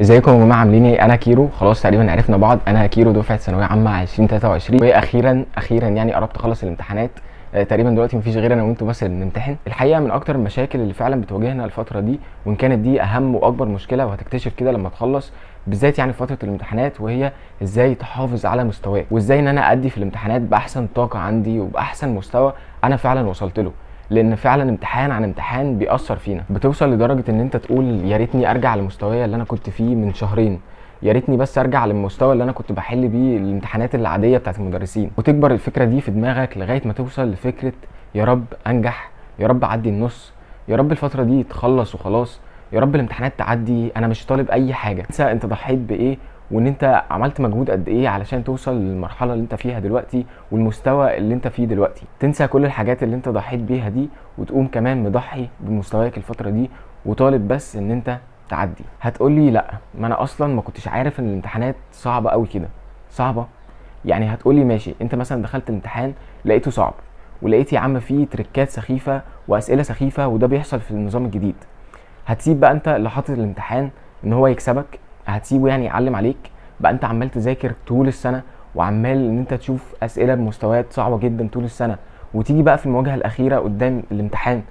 ازيكم يا جماعه، عاملين ايه؟ انا كيرو، خلاص تقريبا عرفنا بعض. انا كيرو دفعه ثانوية عامة 2023، واخيرا اخيرا يعني قربت اخلص الامتحانات. تقريبا دلوقتي مفيش غير انا وانتوا بس اللي بنمتحن. الحقيقة من اكتر المشاكل اللي فعلا بتواجهنا الفترة دي، وان كانت دي اهم واكبر مشكلة وهتكتشف كده لما تخلص، بالذات يعني في فترة الامتحانات، وهي ازاي تحافظ على مستواك، وازاي ان انا ادي في الامتحانات باحسن طاقة عندي وباحسن مستوى انا فعلا وصلت له. لان فعلا امتحان عن امتحان بيأثر فينا، بتوصل لدرجة ان انت تقول يا ريتني ارجع لمستواي اللي انا كنت فيه من شهرين، يا ريتني بس ارجع للمستوى اللي انا كنت بحل بيه الامتحانات العادية بتاعت المدرسين. وتكبر الفكرة دي في دماغك لغاية ما توصل لفكرة يا رب انجح، يا رب اعدي النص، يا رب الفترة دي تخلص وخلاص، يا رب الامتحانات تعدي، انا مش طالب اي حاجة. انسى انت ضحيت بايه وان انت عملت مجهود قد ايه علشان توصل للمرحلة اللي انت فيها دلوقتي والمستوى اللي انت فيه دلوقتي. تنسى كل الحاجات اللي انت ضحيت بيها دي، وتقوم كمان مضحي بمستواك الفترة دي وطالب بس ان انت تعدي. هتقولي لا، ما انا اصلا ما كنتش عارف ان الامتحانات صعبة قوي كده. صعبة يعني؟ هتقولي ماشي، انت مثلا دخلت الامتحان لقيته صعب، ولقيت يا عم فيه تريكات سخيفة واسئلة سخيفة، وده بيحصل في النظام الجديد. هتسيب بقى انت اللي حاطط الامتحان ان هو يكسبك؟ هتسيبه يعني يعلم عليك؟ بقى انت عمال تذاكر طول السنة وعمال ان انت تشوف اسئلة بمستويات صعبة جدا طول السنة، وتيجي بقى في المواجهة الاخيرة قدام الامتحان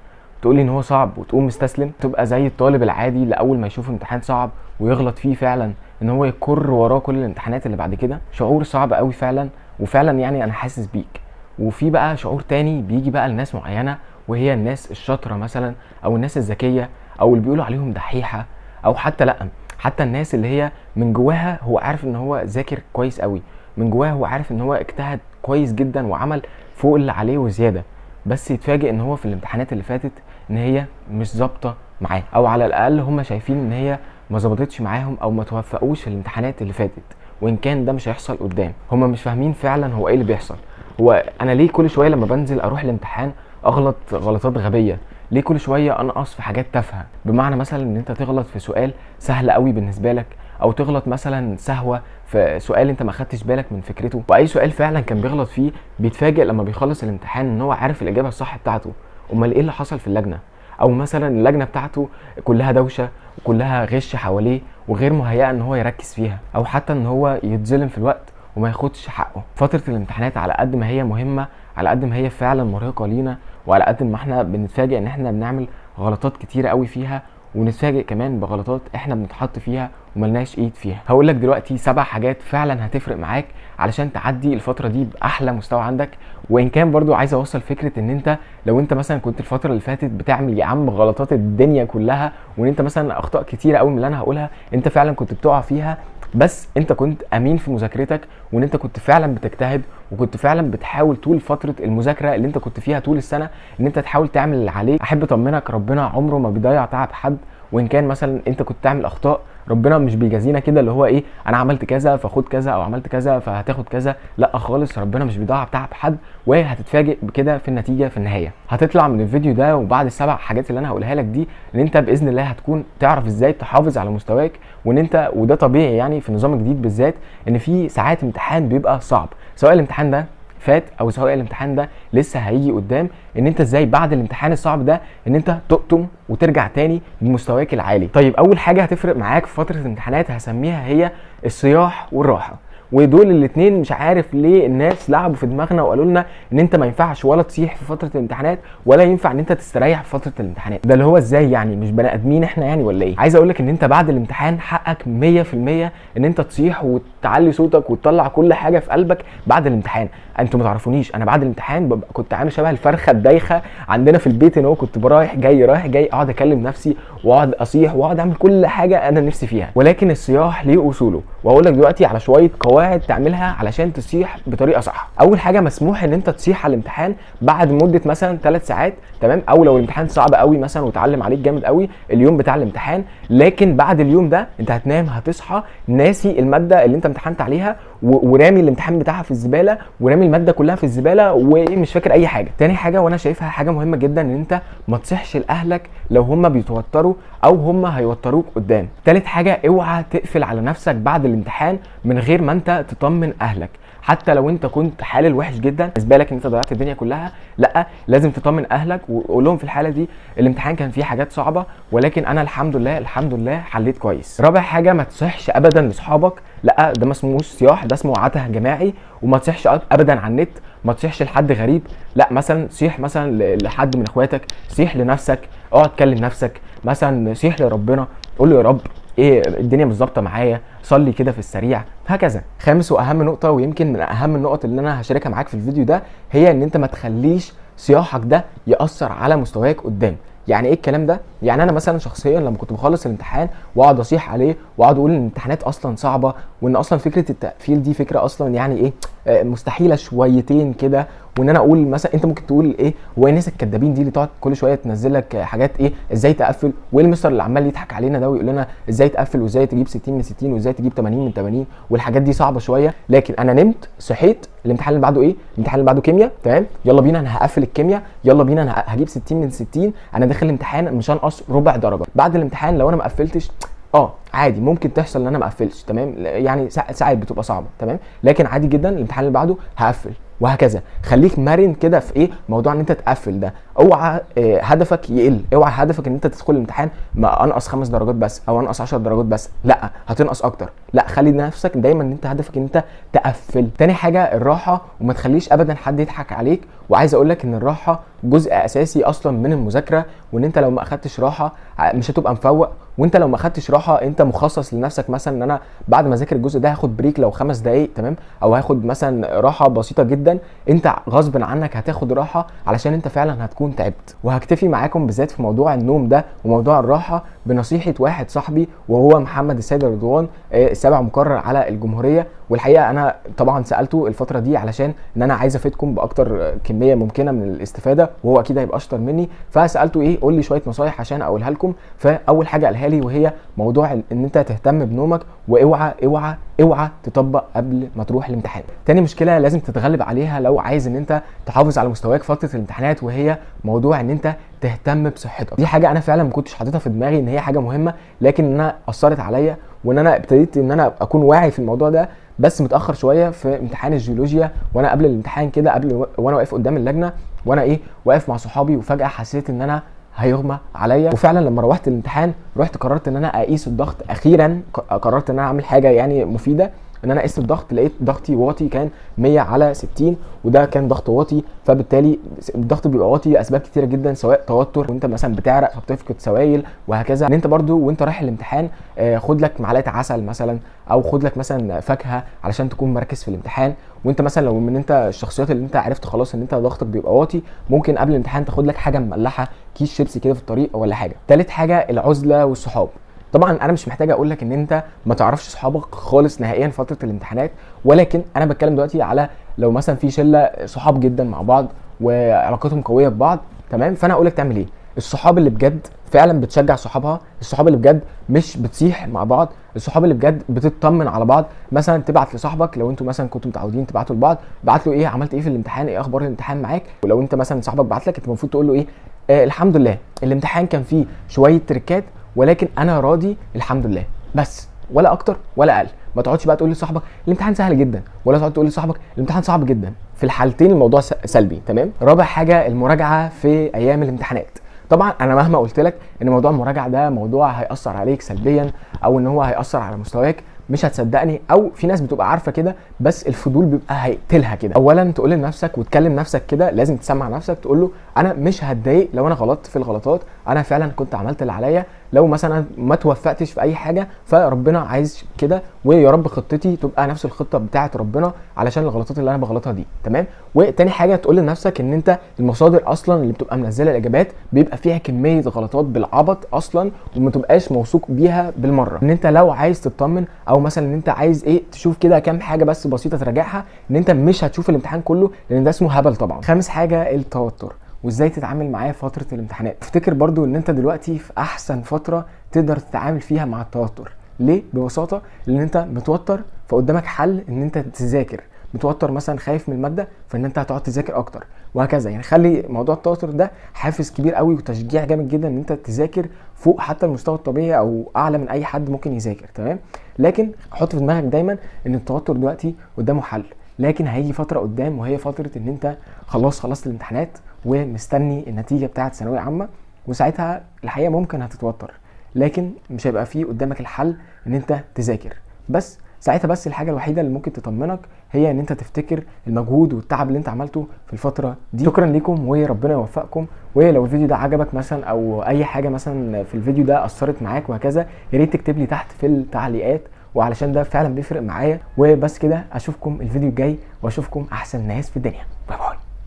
تقولي ان هو صعب وتقوم مستسلم. تبقى زي الطالب العادي اللي اول ما يشوف امتحان صعب ويغلط فيه فعلا ان هو يكر وراه كل الامتحانات اللي بعد كده. شعور صعب قوي فعلا، وفعلا يعني انا حاسس بيك. وفي بقى شعور تاني بيجي بقى لناس معينة، وهي الناس الشاطره مثلا، او الناس الذكية، او اللي بيقولوا عليهم دحيحه، او حتى لا، حتى الناس اللي هي من جواها هو عارف ان هو ذاكر كويس قوي، من جواها هو عارف ان هو اجتهد كويس جدا وعمل فوق اللي عليه وزيادة، بس يتفاجئ ان هو في الامتحانات اللي فاتت ان هي مش ظابطة معاه، او على الاقل هم شايفين ان هي ما ظبطتش معاهم او ما توفقوش في الامتحانات اللي فاتت. وان كان ده مش هيحصل قدام، هم مش فاهمين فعلا هو ايه اللي بيحصل. هو انا ليه كل شوية لما بنزل اروح الامتحان اغلط غلطات غبية؟ ليه كل شوية انقص في حاجات تافهة؟ بمعنى مثلا ان انت تغلط في سؤال سهل قوي بالنسبة لك، او تغلط مثلا سهوه في سؤال انت ما خدتش بالك من فكرته. واي سؤال فعلا كان بيغلط فيه بيتفاجئ لما بيخلص الامتحان ان هو عارف الاجابة الصح بتاعته. امال ايه اللي حصل في اللجنة؟ او مثلا اللجنة بتاعته كلها دوشه وكلها غش حواليه وغير مهيئة ان هو يركز فيها، او حتى ان هو يتظلم في الوقت وما ياخدش حقه. فترة الامتحانات على قد ما هي مهمة، على قد ما هي فعلا مرهقة لينا، وعلى قد ما احنا بنتفاجئ ان احنا بنعمل غلطات كتيرة قوي فيها، ونتفاجئ كمان بغلطات احنا بنتحط فيها وملناش ايد فيها. هقول لك دلوقتي 7 حاجات فعلا هتفرق معاك علشان تعدي الفترة دي باحلى مستوى عندك. وان كان برضو عايز اوصل فكرة ان انت لو انت مثلا كنت الفترة اللي فاتت بتعمل يا عم غلطات الدنيا كلها، وان انت مثلا اخطاء كتيرة قوي من اللي انا هقولها انت فعلا كنت بتقع فيها، بس انت كنت امين في مذاكرتك، وان انت كنت فعلا بتجتهد، وكنت فعلا بتحاول طول فترة المذاكرة اللي انت كنت فيها طول السنة ان انت تحاول تعمل اللي عليك. احب اطمنك، ربنا عمره ما بيضيع تعب حد. وان كان مثلا انت كنت تعمل اخطاء، ربنا مش بيجازينا كده اللي هو ايه، انا عملت كذا فخد كذا، او عملت كذا فهتاخد كذا. لا خالص، ربنا مش بيضيع تعب حد، وهتتفاجئ بكده في النتيجة في النهاية. هتطلع من الفيديو ده وبعد ال7 حاجات اللي انا هقولها لك دي ان انت باذن الله هتكون تعرف ازاي تحافظ على مستواك، وان انت وده طبيعي يعني في النظام الجديد بالذات ان في ساعات امتحان بيبقى صعب، سواء الامتحان ده فات او سواء الامتحان ده لسه هيجي قدام، ان انت ازاي بعد الامتحان الصعب ده ان انت تقطم وترجع تاني بمستواك العالي. طيب اول حاجة هتفرق معاك في فترة الامتحانات هسميها هي الصياح والراحة. ودول الاثنين مش عارف ليه الناس لعبوا في دماغنا وقالوا لنا ان انت ما ينفعش ولا تصيح في فترة الامتحانات ولا ينفع ان انت تستريح في فترة الامتحانات. ده اللي هو ازاي يعني، مش بني ادمين احنا يعني ولا ايه؟ عايز اقول لك ان انت بعد الامتحان حقك 100% ان انت تصيح وتعلي صوتك وتطلع كل حاجة في قلبك بعد الامتحان. انتوا ما تعرفونيش، انا بعد الامتحان ببقى كنت عامل شبه الفرخه الدايخه عندنا في البيت، ان هو كنت رايح جاي رايح جاي، اقعد اكلم نفسي واقعد اصيح واقعد اعمل كل حاجة انا نفسي فيها. ولكن الصياح ليه اصوله، وهقول لك دلوقتي على شوية قواعد تعملها علشان تصيح بطريقة صح. اول حاجة، مسموح ان انت تصيح على الامتحان بعد مده مثلا 3 ساعات، تمام، او لو الامتحان صعب قوي مثلا وتعلم عليك جامد قوي اليوم بتاع الامتحان، لكن بعد اليوم ده انت هتنام هتصحى ناسي المادة اللي انت امتحنت عليها ورامي الامتحان بتاعها في الزبالة، ورامي المادة كلها في الزبالة ومش فاكر اي حاجة. تاني حاجة وانا شايفها حاجة مهمة جدا، ان انت ما تصحش لاهلك لو هم بيتوتروا او هم هيوتروك قدام. تالت حاجة، اوعى تقفل على نفسك بعد الامتحان من غير ما انت تطمن اهلك. حتى لو انت كنت حالل وحش جدا بالنسبة لك ان انت ضيعت الدنيا كلها، لا لازم تطمن اهلك وقول لهم في الحالة دي الامتحان كان فيه حاجات صعبة، ولكن انا الحمد لله الحمد لله حليت كويس. رابع حاجة، ما تصحش ابدا لاصحابك، لا ده ما اسمهوش صياح، ده اسمه عته جماعي. وما تصيحش ابدا على النت، ما تصيحش لحد غريب، لا مثلا صيح مثلا لحد من اخواتك، صيح لنفسك، اقعد كلم نفسك، مثلا صيح لربنا، قول له يا رب ايه الدنيا مش ظابطة معايا، صلي كده في السريع، هكذا. خامس واهم نقطة، ويمكن من اهم النقط اللي انا هشاركها معاك في الفيديو ده، هي ان انت ما تخليش صياحك ده ياثر على مستواك قدام. يعني ايه الكلام ده؟ يعني انا مثلا شخصيا لما كنت بخلص الامتحان واقعد اصيح عليه واقعد اقول ان الامتحانات اصلا صعبة، وان اصلا فكرة التقفيل دي فكرة اصلا يعني ايه مستحيلة شويتين كده، وان انا اقول مثلا انت ممكن تقول ايه هو الناس الكدابين دي اللي تقعد كل شوية تنزل لك حاجات ايه ازاي تقفل، وايه المستر اللي عمال يضحك علينا ده ويقول لنا ازاي تقفل وازاي تجيب 60 من 60 وازاي تجيب 80 من 80 والحاجات دي صعبة شوية. لكن انا نمت صحيت الامتحان اللي بعده ايه؟ الامتحان اللي بعده كيمياء، تمام، يلا بينا انا هقفل الكيمياء، يلا بينا انا هجيب 60 من 60، انا داخل الامتحان مش هنقص ربع درجه. بعد الامتحان لو انا ما قفلتش عادي ممكن تحصل ان انا ما اقفلش، تمام، يعني ساعات بتبقى صعبة، تمام، لكن عادي جدا الامتحان اللي بعده هقفل، وهكذا. خليك مرن كده في ايه موضوع ان انت تقفل ده، اوعى هدفك يقل، اوعى هدفك ان انت تدخل الامتحان ما انقص 5 درجات بس او انقص 10 درجات بس، لا هتنقص اكتر، لا خلي نفسك دايما ان انت هدفك ان انت تقفل. تاني حاجة الراحة، وما تخليش ابدا حد يضحك عليك. وعايز اقول لك ان الراحة جزء اساسي اصلا من المذاكرة، وان انت لو ما اخدتش راحة مش هتبقى مفوق، وانت لو ما اخدتش راحة انت مخصص لنفسك مثلا ان انا بعد ما اذاكر الجزء ده هاخد break لو 5 دقائق، تمام، او هاخد مثلا راحة بسيطة جدا، انت غصب عنك هتاخد راحة علشان انت فعلا هتكون تعبت. وهكتفي معاكم بالذات في موضوع النوم ده وموضوع الراحة بنصيحة واحد صاحبي، وهو محمد السيد رضوان، السابع مقرر على الجمهورية. والحقيقة انا طبعا سالته الفترة دي علشان ان انا عايز افيدكم باكتر كمية ممكنة من الاستفادة، وهو اكيد هيبقى اشطر مني، فسالته ايه قول لي شوية نصايح عشان اقولها لكم. فاول حاجة قالها لي وهي موضوع ان انت تهتم بنومك، واوعى اوعى اوعى تطبق قبل ما تروح الامتحان. تاني مشكلة لازم تتغلب عليها لو عايز ان انت تحافظ على مستواك فترة الامتحانات، وهي موضوع ان انت تهتم بصحتك. دي حاجة انا فعلا ما كنتش حاططها في دماغي ان هي حاجة مهمة، لكن انا اثرت عليا وان انا ابتديت ان انا اكون واعي في الموضوع ده، بس متاخر شوية في امتحان الجيولوجيا. وانا قبل الامتحان كده، قبل وانا واقف قدام اللجنة وانا ايه واقف مع صحابي، وفجاة حسيت ان انا هيغمى عليا. وفعلا لما روحت الامتحان رحت قررت ان انا اقيس الضغط، اخيرا قررت ان انا اعمل حاجة يعني مفيدة، ان انا قست الضغط، لقيت ضغطي واطي، كان 100/60، وده كان ضغط واطي. فبالتالي الضغط بيبقى واطي لاسباب كتيرة جدا، سواء توتر وانت مثلا بتعرق فبتفقد سوائل وهكذا. ان انت برضو وانت رايح الامتحان خد لك معلقه عسل مثلا، او خد لك مثلا فاكهة علشان تكون مركز في الامتحان. وانت مثلا لو من انت الشخصيات اللي انت عرفت خلاص ان انت ضغطك بيبقى واطي، ممكن قبل الامتحان تاخد لك حاجة مملحه، كيس شيبسي كده في الطريق ولا حاجة. تالت حاجة العزلة والصحاب. طبعا انا مش محتاج اقول لك ان انت ما تعرفش صحابك خالص نهائيا فترة الامتحانات، ولكن انا بتكلم دلوقتي على لو مثلا في شله صحاب جدا مع بعض وعلاقتهم قوية ببعض، تمام، فانا اقول لك تعمل ايه. الصحاب اللي بجد فعلا بتشجع صحابها، الصحاب اللي بجد مش بتصيح مع بعض، الصحاب اللي بجد بتطمن على بعض. مثلا تبعت لصاحبك، لو انتوا مثلا كنتوا متعودين تبعتوا لبعض، بعت له ايه عملت ايه في الامتحان، ايه اخبار الامتحان معاك. ولو انت مثلا صاحبك بعت لك، انت المفروض تقول له ايه، الحمد لله الامتحان كان فيه شوية تريكات، ولكن انا راضي الحمد لله، بس ولا اكتر ولا اقل. ما تقعدش بقى تقول لصاحبك الامتحان سهل جدا، ولا تقعد تقول لصاحبك الامتحان صعب جدا، في الحالتين الموضوع سلبي، تمام. رابع حاجة المراجعة في ايام الامتحانات. طبعا انا مهما قلت لك ان موضوع المراجعة ده موضوع هيأثر عليك سلبيا، او ان هو هيأثر على مستواك، مش هتصدقني، او في ناس بتبقى عارفه كده بس الفضول بيبقى هيقتلها كده. اولا تقول لنفسك وتكلم نفسك كده، لازم تسمع نفسك تقول له انا مش هتضايق لو انا غلطت في الغلطات، انا فعلا كنت عملت اللي عليا، لو مثلا ما توفقتش في اي حاجة فربنا عايز كده، ويا رب خطتي تبقى نفس الخطة بتاعه ربنا علشان الغلطات اللي انا بغلطها دي، تمام. وتاني حاجة تقول لنفسك ان انت المصادر اصلا اللي بتبقى منزله الاجابات بيبقى فيها كمية غلطات بالعبط اصلا، وما تبقاش موثوق بيها بالمرة. ان انت لو عايز تطمن، او مثلا ان انت عايز ايه تشوف كده كام حاجة بس بسيطة تراجعها، ان انت مش هتشوف الامتحان كله لان ده اسمه هبل طبعا. خامس حاجة التوتر وازاي تتعامل معاه في فترة الامتحانات. افتكر برضو ان انت دلوقتي في احسن فترة تقدر تتعامل فيها مع التوتر. ليه؟ ببساطة لان انت متوتر، فقدامك حل ان انت تذاكر. متوتر مثلا خايف من المادة، فان انت هتقعد تذاكر اكتر وهكذا. يعني خلي موضوع التوتر ده حافز كبير قوي وتشجيع جامد جدا ان انت تذاكر فوق حتى المستوى الطبيعي او اعلى من اي حد ممكن يذاكر، تمام. لكن حط في دماغك دايما ان التوتر دلوقتي قدامه حل. لكن هيجي فترة قدام، وهي فترة ان انت خلاص خلصت الامتحانات ومستني النتيجة بتاعه ثانوية عامة، وساعتها الحقيقة ممكن هتتوتر، لكن مش هيبقى فيه قدامك الحل ان انت تذاكر بس. ساعتها بس الحاجة الوحيدة اللي ممكن تطمنك هي ان انت تفتكر المجهود والتعب اللي انت عملته في الفترة دي. شكرا لكم وربنا يوفقكم. ولو الفيديو ده عجبك مثلا او اي حاجة مثلا في الفيديو ده اثرت معاك وهكذا، يا ريت تكتب لي تحت في التعليقات، وعلشان ده فعلا بيفرق معايا. وبس كده، اشوفكم الفيديو الجاي واشوفكم احسن ناس في الدنيا. bye bye.